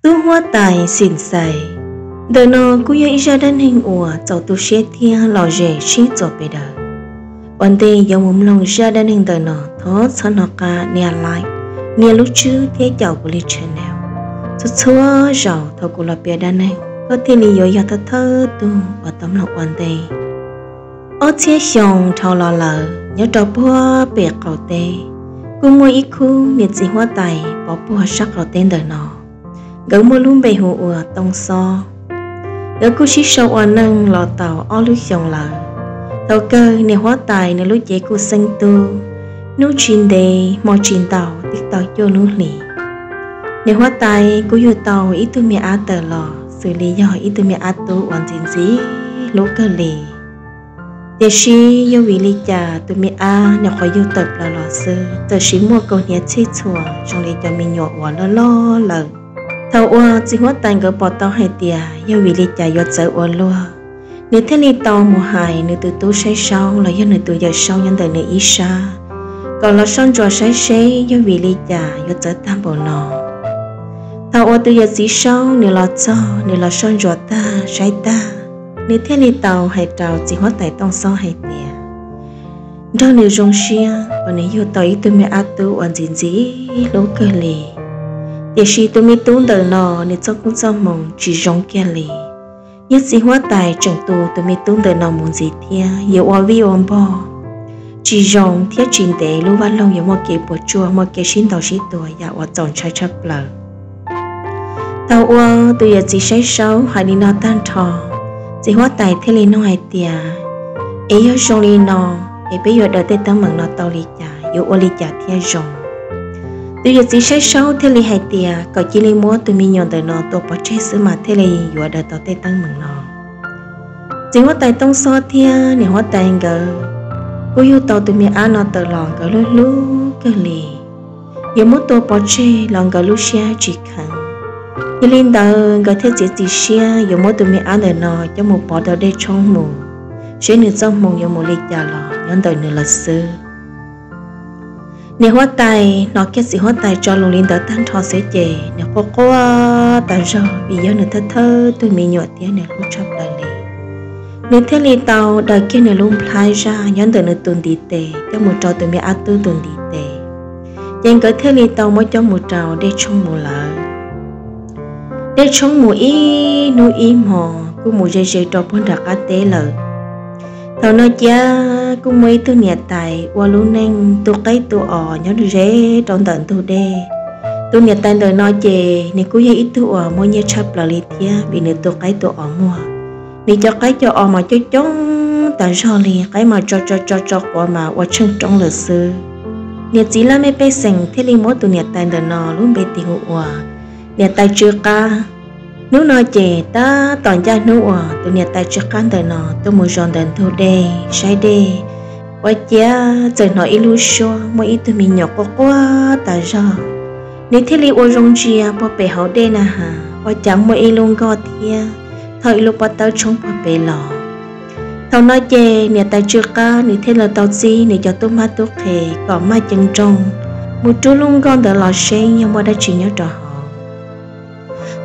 Tub huab tais Xim Xais. Ntawm no kuj yog ib zaj dab neeg uas txaus tu siab thiab lom zem sib txuas pes daws. Ua ntej yuav mus mloog zaj dab neeg ntawm no, thov txhob hnov qab nias like, nias lub tswb thiab caum kuv li channel. Txhua txhua zaus thaum kuv los piav dab neeg, koj thiaj li yuav yog thawj thawj tug uas tau mloog ua ntej. Ob txhiab xyoo dhau los lawm, nyob rau puag pem qaum teb, kuj muaj ib khub niam txiv huab tais pov puag sab qaum teb ntawm no. Nkawd muaj lub npe hu ua Tooj Xob. Nkawd kuj sib sau ua neej los tau ob lub xyoos lawm. Thaum kawg niam huab tais nws lub cev kuj xeeb tub, hnub tsis ntev hmo tsis ntau twb tau cuaj lub hlis. Niam huab tais kuj yug tau ib tug me ab tawm los, xws li yog ib tug me ab tub uas ntxim ntxim hlub kawg li. Tiam sis yog vim li cas tus me ab nws qhuav yug tawm plaws los xwb, txawm sis muaj kaus hniav txhij txhua zoo li cov me nyuam uas loj loj lawm. Thaum uas txiv huab tais nkawd pom tau hais tias yog vim li cas yuav txawv ua luaj, nws thiaj li tau mus hais nws tus tub saib saub los yog nws tus yawm saub nyob ntawm nws ib sab, kom los soj ntsuam saib seb yog vim li cas yuav txawv tag npaum no. Thaum uas tus yawm txiv saub nws los txog, nws los soj ntsuam tag saib tag, nws thiaj li tau hais rau txiv huab tais Tooj Xob hais tias, nrog nws zoo siab uas nws yug tau ib tug me ab tub uas ntxim ntxim hlub kawg li. Tiam sis tus me tub ntawm no nws txoj koob txoj hmoov tsis zoo kiag li. Yog txiv huab tais tseem tu tus me tub ntawm no mus ntxiv thiab yuav ua vij ua npog tsis zoo thiab tsis ntev lub vaj loog yuav muaj kev puas tsuaj, muaj kev sib ntaus sib tua yam uas txaus ntshai tshaj plaws. Thaum uas tus yawm txiv saib saub hais li no tag nrho, txiv huab tais thiaj li nug hais tias, es yog zoo li no, es peb yuav daws tej teeb meem no tau li cas, yuav ua li cas thiaj zoo? Tus yawm txiv saib saub thiaj li hais tias kom cia li muab tus me nyuam ntawm no tua pov tseg xwb mas thiaj li yuav daws tau tej teeb meem no. Txiv huab tais Tooj Xob thiab niam huab tais nkawd kuj yug tau tus me ab no tawm los nkawd hlub hlub kawg li. Yuav muab tua pov tseg los nkawd lub siab tsis kheev. Yog li ntawd nkawd thiaj txiav txim siab yuav muab tus me ab ntawm no coj mus pov rau dej tshoob mus, seb nws txoj hmoo yuav mus li cas los nyob ntawm nws lawm xwb. Niam huab tais hnov kiag txiv huab tais tso lus li ntawd tag nrho xwb ces nws quaj quaj tas zog vim yog nws thawj thawj tug me nyuam thiab nws hlub tshaj plaws li. Nws thiaj li tau daws kiag nws lub nplhaib zaj nyob ntawm nws tus ntiv tes coj mus rau tus me ab tub tus ntiv tes, ces nkawd thiaj li tau muab coj mus rau dej tshoob mus lawm. Dej tshoob mus ib hnub ib hmo, kuj mus ze ze rau puag nram qab teb lawm. Thaum no cia kuj muaj ib tug niam tais ua lub neej tu qaib tu os nyob ze rau ntawm ntug dej. Tus niam tais ntawm no ces nws kuj yog ib tug uas muaj nyiaj tshaj plaws li thiab vim nws tu qaib tu os muag. Nws cov qaib cov os mas coob coob tas zog li, qaib mas tso tso tso tso quav mas ua tsheej roob lawm xwb. Niam txiv laj mej pej xeem thiaj li muab tus niam tais ntawm no lub npe tis hu ua niam tais Tsw Qab. Hnub no ces tab tom ncaj hnub uas tus niam tais Tsw Qab ntawm no tuaj mus zov ntawm ntug dej saib dej, ua ciav txawm hnov ib lub suab muaj ib tug me nyuam quaj quaj tas zog. Nws thiaj li ua zoo ntsia puag pem hauv dej na has, ua cas muaj ib lub nkoj thiab thauj ib lub pob tawb tshoob puag pem los. Thaum no ces niam tais Tsw Qab nws thiaj li tau txib nws cov tub mab tub qhe kom maj ceev nrooj mus rub lub nkoj ntawd los seb yog muaj dab tsi nyob rau hauv.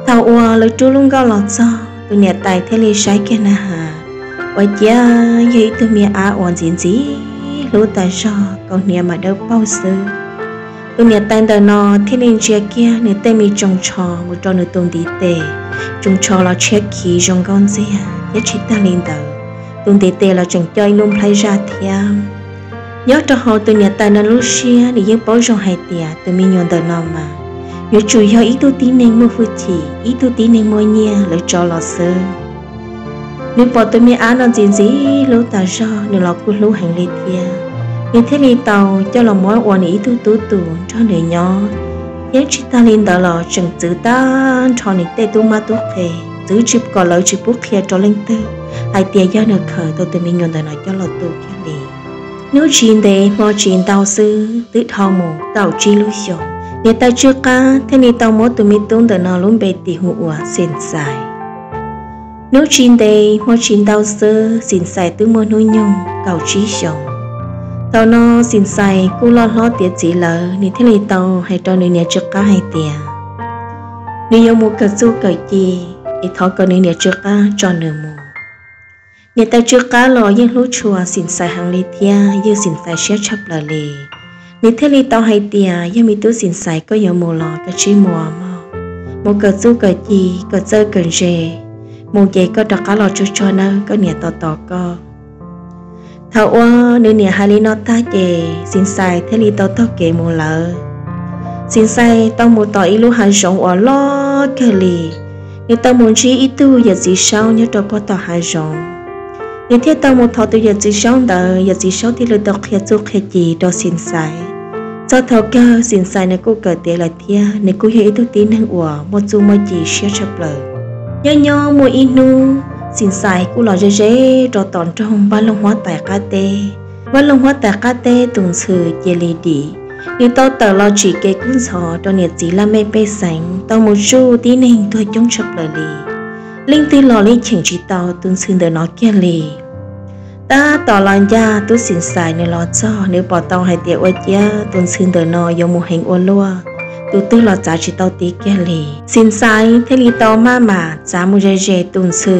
Thaum uas lawv rub lub nkoj los txog, tus niam tais thiaj li saib kiag na has, ua ciav yog ib tug me ab uas ntxim ntxim hlub tas zog, kaus hniav mas dawb paug xwb. Tus niam tais ntawm no thiaj li ntsia kiag nws tej me tsoos tsho mus rau nws tus ntiv tes, tsoos tsho los tshiab khiv zoo nkauj ntxiag thiab tsis tag li ntawd, tus ntiv tes los tseem coj ib lub nplhaib zaj thiab. Nyob rau hauv tus niam tais no lub siab nws yeej paub zoo hais tias tus me nyuam ntawm no mas yuav tsum yog ib tug tib neeg muaj hwj chim, ib tug tib neeg muaj nyiaj lawv tso los xwb. Nws pom tus me ab no ntxim ntxim hlub tas zog, nws los kuj hlub heev li thiab. Nws thiaj li tau coj los muab ua nws ib tug tub tus nrog nws nyob, thiab tsis tag li ntawd los tseem txwv tag nrho nws tej tub mab tub qhe, txwv tsis kom lawv tsis pub qhia rau leej twg hais tias yog nws khaws tau tus me nyuam ntawm no coj los tu kiag li. Hnub tsis ntev hmo tsis ntau xwb twb dhau mus kaum tsib lub xyoos, niam tais Tsw Qab thiaj li tau muab tus me tub ntawm no lub npe tis hu ua Xim Xais. Hnub tsis ntev hmo tsis ntau xwb Xim Xais twb muaj hnub nyoog kaum tsib xyoos. Thaum no Xim Xais kuj loj hlob tiav txiv lawm, nws thiaj li tau hais rau nws niam Tsw Qab hais tias, Nws yuav mus kawm txuj kawm ci, es thov kom nws niam tsw qab tso nws mus. Niam tais tsw qab los yeej hlub tshua Xim Xais heev li thiab yog Xim Xais siab tshaj plaws li. Nws thiaj li tau hais tias, yog me tub Xim Xais koj yuav mus los koj tsij mus mog, mus kawm txuj kawm ci, kawm txawj kawm ntse, mus ces koj rov qab los tsuag tsuag nawb, koj niam tos tos koj. Thaum uas nws niam hais li no tag ces Xim Xais thiaj li tau taug kev mus lawm. Xim Xais tau mus tom ib lub hav zoov uas loj kawg li. Nws tau mus ntsib ib tug yawm txiv saub nyob rau pog tom hav zoov. Nws thiaj tau mus thov tus yawm txiv saub ntawd, yawm txiv saub thiaj li tau qhia txuj qhia ci rau Xim Xais. Txog thaum kawg Xim Xais nws kuj kawm tiav lawm thiab nws kuj yog ib tug tib neeg uas muaj txuj muaj ci siab tshaj plaws. Nyob nyob muaj ib hnub Xim Xais kuj los ze ze rau tom nroog Vaj Loog Huab Tais qab teb. Vaj Loog Huab Tais qab teb tus ntxhw cia li dim. Nws tau tawm los tsim kev kub ntxhov rau niam txiv laj mej pej xeem, tau mus tsuj tib neeg tuag coob tshaj plaws li. Leej twg los li cheem tsis tau tus ntxhw ntawm no kiag li. Tab tom los ncaj tub Xim Xais nws los txog, nws pom tau hais tias ua ciav tus ntxhw ntawm no yuav mus heev ua luaj, tus twg los txav tsis tau tib kiag li. Xim Xais thiaj li tau maj mam txav mus ze ze tus ntxhw,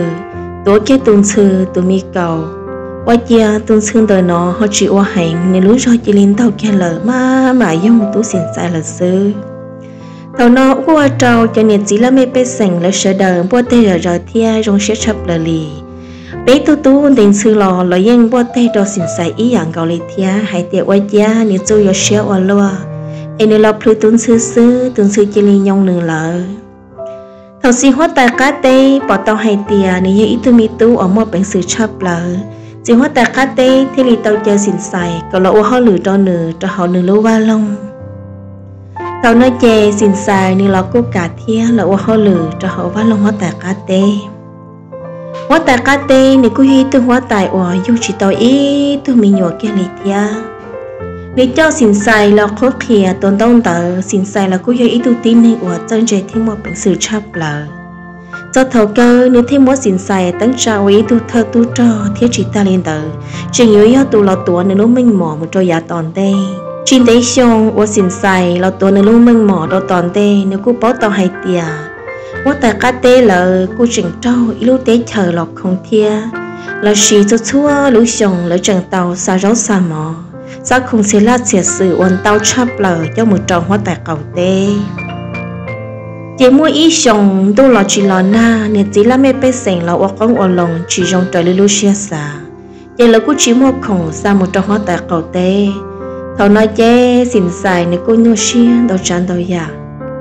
tuav kiag tus ntxhw tus me kaus. Ua ciav tus ntxhw ntawm no ho tsis ua heev, nws lub zog cia li ntaug kiag lawm, maj mam yoog tub Xim Xais lawm xwb. Thaum no ua rau cov niam txiv laj mej pej xeem lawv sawv daws npuaj teg zom zaws thiab zoo siab tshaj plaws li. Peb tug tub ntes ntxhw los lawv yeej npuaj teg rau Xim Xais ib yam nkaus li thiab hais tias ua ciav nws txuj yuav siab ua luaj, es nws los plhws tus ntxhw xwb tus ntxhw cia li nyoo nws lawm. Thaum txiv huab tais qab teb pom tau hais tias nws yog ib tug me tub uas muaj peev xwm tshaj plaws, txiv huab tais qab teb thiaj li tau caw Xim Xais kom los ua hauj lwm rau nws rau hauv nws lub vaj loog. Thaum no ces Xim Xais nws los kuj kam thiab los ua hauj lwm rau hauv vaj loog huab tais qab teb. Huab tais qab teb nws kuj yog ib tug huab tais uas yug tsis tau ib tug me nyuam kiag li thiab. Nws coj Xim Xais los qhuab qhia tua ntaub ntawv, Xim Xais los kuj yog ib tug tib neeg uas txawj ntse thiab muaj peev xwm tshaj plaws. Txog thaum kawg nws thiaj muab Xim Xais teeb tsa ua ib tug thawj tub rog thiab tsis tag li ntawd tseem yuav yog tus los tuav nws lub meej mom mus rau yav tom ntej. Tsis ntev xyoo uas Xim Xais los tuav nws lub meej mom rau tom ntej, nws kuj paub tau hais tias huab tais qab teb lawv kuj tseem raug ib lub teb chaws los khoom thiab, los sis txhua txhua lub xyoo lawv tseem tau xa zaub xa mov, xa khoom txhia laj txhia xwm uas ntau tshaj plaws coj mus rau huab tais qaum teb. Ces muaj ib xyoos ntuj los tsis los nag, niam txiv laj mej pej xeem los ua qoob ua loo tsis zoo raws li lub siab xav, ces lawv kuj tsis muaj khoom xa mus rau huab tais qaum teb. Thaum no ces Xim Xais nws kuj nyuaj siab ntau tsav ntau yam,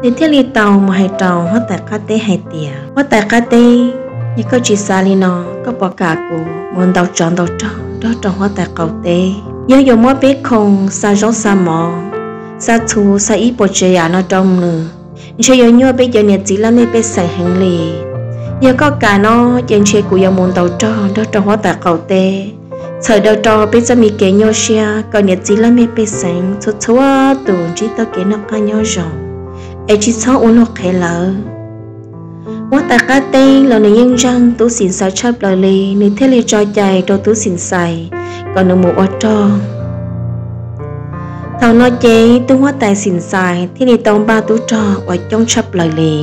nws thiaj li tau mus hais rau huab tais qab teb hais tias, huab tais qab teb, yog koj tsis xav li no, koj puas kam kuv mus ntaus tsov ntaus rog nrog rau huab tais qaum teb? Yog yuav muab peb khoom xa zaub xa mov, xa txhuv xa ib puas tsav yam no rau nws, ntshe yuav nyuaj peb cov niam txiv laj mej pej xeem heev li. Yog koj kam no, ces ntshe kuv yuav mus ntaus rog nrog rau huab tais qaum teb, txhawm daws rau peb txoj me kev nyuaj siab kom niam txiv laj mej pej xeem txhua txhua tus ntsib txoj kev noj qab nyob zoo, es tsis txhob ua luag qhev lawm. Huab tais qab teb los nws yeej ntseeg tub Xim Xais tshaj plaws li, nws thiaj li tso cai rau tub Xim Xais kom nws mus ua rog. Thaum no ces tub huab tais Xim Xais thiaj li tau npaj tub rog uas coob tshaj plaws li.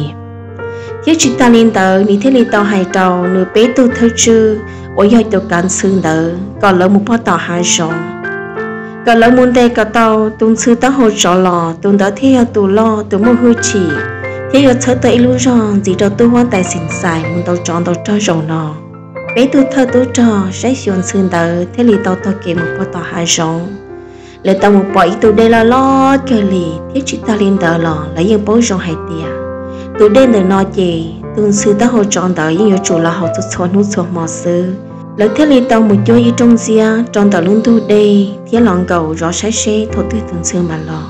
Thiab tsis tas li ntawd nws thiaj li tau hais rau nws peb tug thawj tswj uas yog tus kav ntxhw ntawd kom lawv mus pog tom hav zoov, kom lawv mus ntes kom tau tus ntxhw taub hau tsov los tus ntawd thiaj yog tus loj tus muaj hwj chim, thiab yuav txhawb tau ib lub zog ntxiv rau tub huab tais Xim Xais mus ntaus tsov ntaus rog zaum no. Peb tug thawj tub rog saib xyuas ntxhw ntawd thiaj li tau taug kev mus pog tom hav zoov. Lawv tau mus pom ib tug dej loj loj kawg li, thiab tsis tas li ntawd los lawv yeej paub zoo hais tias tus dej ntawm no ces tus ntxhw taub hau tsov ntawd yeej yuav tsum los haus txhua txhua hnub txhua hmo xwb. Lawv thiaj li tau mus cuab ib rooj ntxiab rau ntawm lub ntug dej thiab los nkaum zov saib seb thaum twg tus ntxhw mam los.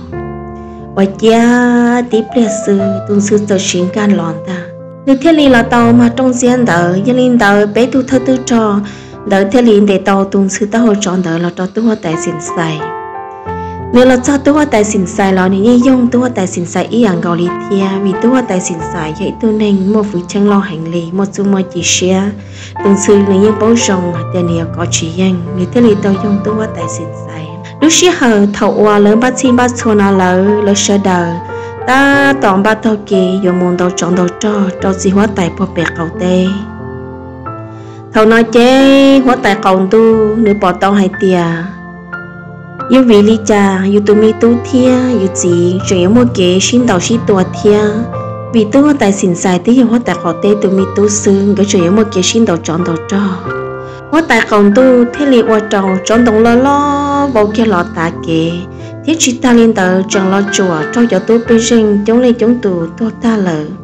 Ua ciav tib pliag xwb tus ntxhw txawm siv nkag los ntag. Nws thiaj li los tau mag rooj ntxiab ntawd. Yog li ntawd peb tug thawj tub rog ntawd thiaj li ntes tau tus ntxhw taub hau tsov ntawd los rau tub huab tais Xim Xais. Nws los txog tub huab tais Xim Xais los nws yeej yoog tub huab tais Xim Xais ib yam nkaus li thiab, vim tub huab tais Xim Xais yog ib tug neeg muaj fwv cheeb loj heev li, muaj txuj muaj ci siab. Tus ntxhw nws yeej paub zoo hais tias nws yuav kov tsis yeej, nws thiaj li tau yoog tub huab tais Xim Xais. Lub sij hawm thaum uas lawv npaj txhij npaj txhua no lawm, lawv sawv daws tab tom npaj taug kev yuav mus ntaus tsov ntaus rog rau txiv huab tais puag pem qaum teb. Thaum no ces huab tais qaum ntuj nws pom tau hais tias, yog vim li cas yus tus me tub thiab yus txiv tseem yuav muaj kev sib ntaus sib tua thiab? Vim tub huab tais Xim Xais twb yog huab tais qaum teb tus me tub xwb, nkawd tseem yuav muaj kev sib ntaus tsov ntaus rog. Huab tais qaum ntuj thiaj li ua rau tsob ntoo loj loj vau kiag los tav kev, thiab tsis tag li ntawd tseem los tsuam raug cov tub pej xeem coob leej coob tus tuag tag lawm.